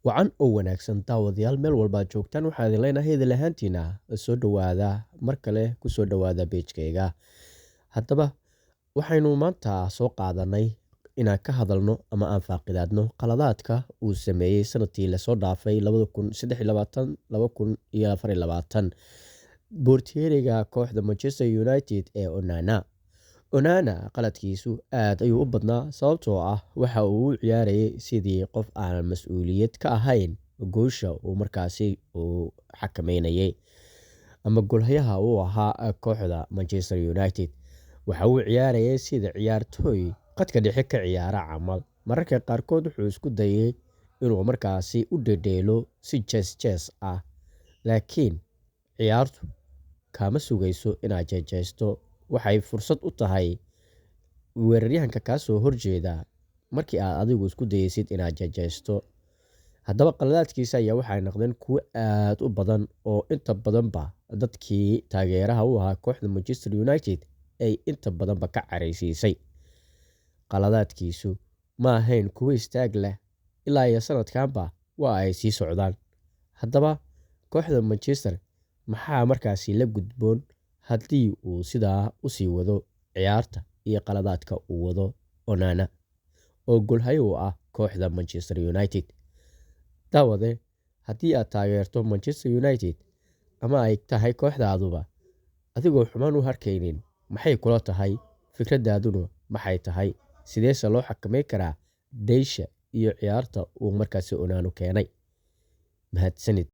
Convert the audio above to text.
Wacan oo wanaagsan daawadayaal, meel walba aad joogtaan, waxaan idin leenahay idin lahaantiina soo dhowaada, mar kale kusoo dhowaada page-kayga. Haddaba waxaynu maanta soo qaadanay inaan ka hadalno ama aan faaqidaadno qaladaadka uu sameeyey sanadkii lasoo dhaafay 2023, 2024 boortiyeeriga kooxda Manchester United ee Onana. Onana qaladkiisu aad ayuu u badnaa, sababtoo ah waxa uu u ciyaarayay sidii qof aanan mas-uuliyad ka ahayn goosha uu markaasi uu xakameynayay ama golhayaha uu ahaa kooxda Manchester United. Waxa uu ciyaarayay sida ciyaartooy qadka dhexe ka ciyaara camal. Mararka qaarkood wuxuu isku dayay inuu markaasi u dhedheelo si jees jees ah, laakiin ciyaartu kaama sugayso inaad jeejeysto. Waxay fursad u tahay weeraryahanka kaasoo horjeeda markii aad adigu isku dayeysid inaad jeejeysto. Haddaba qaladaadkiisa ayaa waxay noqdeen kuwo aad u badan oo inta badanba dadkii taageeraha u ahaa kooxda Manchester United ay inta badanba ka careysiisay. Qaladaadkiisu ma ahayn kuwo istaag leh, ilaa iyo sanadkanba waa ay sii socdaan. Haddaba kooxda Manchester maxaa markaasi la gudboon haddii uu sidaa usii wado ciyaarta iyo qaladaadka uu wado Onana oo golhayo u ah kooxda Manchester United? Daawade, haddii aad taageerto Manchester United ama ay tahay kooxdaaduba, adigoo xumaan u harkaynin, maxay kula tahay? Fikradaaduna maxay tahay? Sideese loo xakameyn karaa dheesha iyo ciyaarta uu markaasi Onana keenay? Mahadsanid.